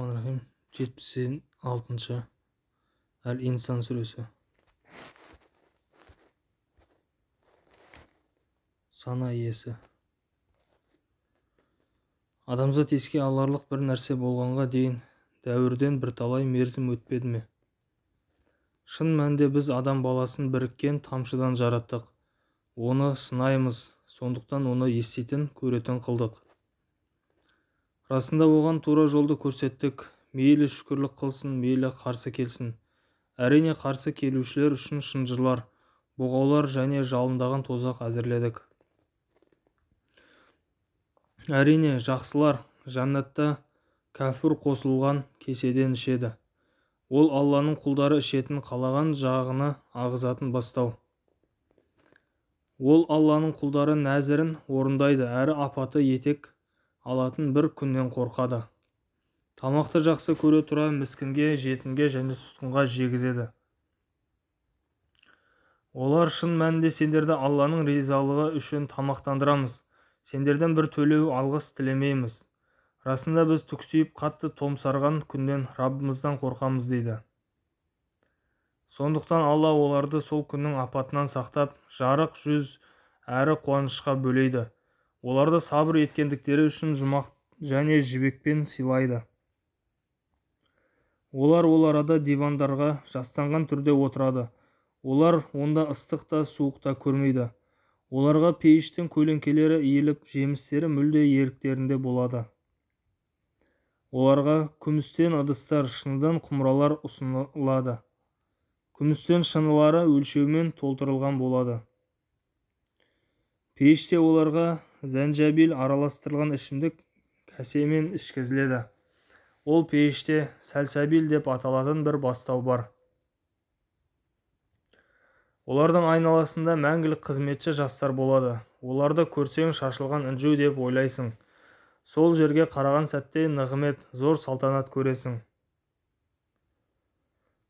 Рахим. 76-шы Әл-Инсан сүресі. Сана иесі. Адамзат еске аларлық бір нәрсе болғанға дейін дәуірден бірталай мерзім өтпеді ме? Шын мәнінде біз адам баласын біріккен тамшыдан жараттық. Оны сынаймыз, сондықтан оны еститін, көретін қылдық. Расында оған тура жолды көрсеттік, мейлі шүкірлік қылсын, мейлі қарсы келсін. Әрине қарсы келушілер үшін шынжырлар, бұғаулар және жалындаған тозақ әзірледік. Әрине, жақсылар жәннатта кәфур қосылған кеседен ішеді. Ол Алланың құлдары ішетін қалаған жағына ағызатын бастау. Ол Алланың құлдары нәзірін орындайды, әрі апаты етек алатын бір күннен қорқады. Тамақты жақсы көре тұра міскінге, жетімге және тұтқынға жегізеді. Олар шын мәнінде сендерді Алланың ризалығы үшін тамақтандырамыз. Сендерден бір төлеу алғыс тілемейміз. Расында біз түксиіп қатты томсарған күннен Раббымыздан қорқамыз дейді. Сондықтан Алла оларды сол күннің апатынан сақтап, жарық жүз әрі қуанышқа бөлейді. Оларды сабыр еткендіктері үшін жұмақ және жібекпен сыйлайды. Олар ол арада дивандарға жастанған түрде отырады. Олар онда ыстық та суық та көрмейді. Оларға пейіштің көлеңкелері иіліп, жемістері мүлде еріктерінде болады. Оларға күмістен ыдыстар, шыныдан құмыралар ұсынылады. Күмістен шынылары өлшеумен толтырылған болады. Пейіште оларға зәнжәбил араластырылған ішімдік кәсемен ішкізіледі. Ол пейіште сәлсәбил деп аталатын бір бастау бар. Олардың айналасында мәңгілік қызметші жастар болады. Оларды көрсең шашылған інжу деп ойлайсың. Сол жерге қараған сәтте нығмет, зор салтанат көресің.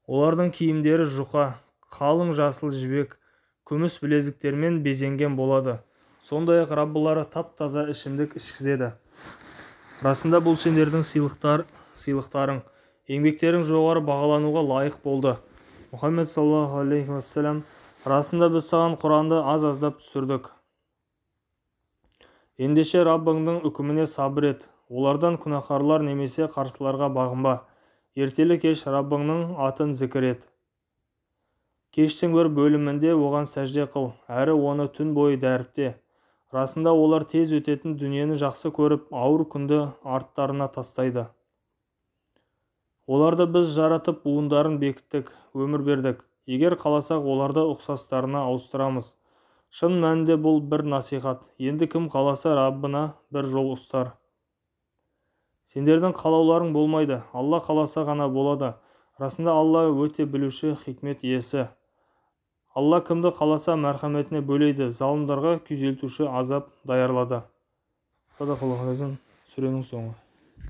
Олардың киімдері жұқа, қалың жасыл жібек, күміс білезіктермен безенген болады. Сондай-ақ Раббылары тап-таза ішімдік ішкізеді. Расында бұл сендердің сыйлықтарың, еңбектерің жоғары бағалануға лайық болды. Мұхаммед саллаллаху алейхи уассалам, расында біз саған Құранды аз-аздап түсірдік. Ендеше Раббыңның үкіміне сабыр ет. Олардан күнәһарлар немесе қарсыларға бағынба. Ертелі-кеш Раббыңның атын зікір ет. Кештің бір бөлімінде оған сәжде қыл, әрі оны түн бойы дәріпте. Расында олар тез өтетін дүниені жақсы көріп, ауыр күнді арттарына тастайды. Оларды біз жаратып, буындарын бекіттік, өмір бердік. Егер қаласақ, оларды ұқсастарына ауыстырамыз. Шын мәнінде бұл бір насихат. Енді кім қаласа, Раббына бір жол ұстар. Сендердің қалауларың болмайды, Алла қаласа ғана болады. Расында Алла өте білуші, хикмет иесі. Алла кімді қаласа мәрхаметіне бөлейді, залымдарға күйзелтуші азап даярлады. Садақаллаху алейхи, сүренің соңы.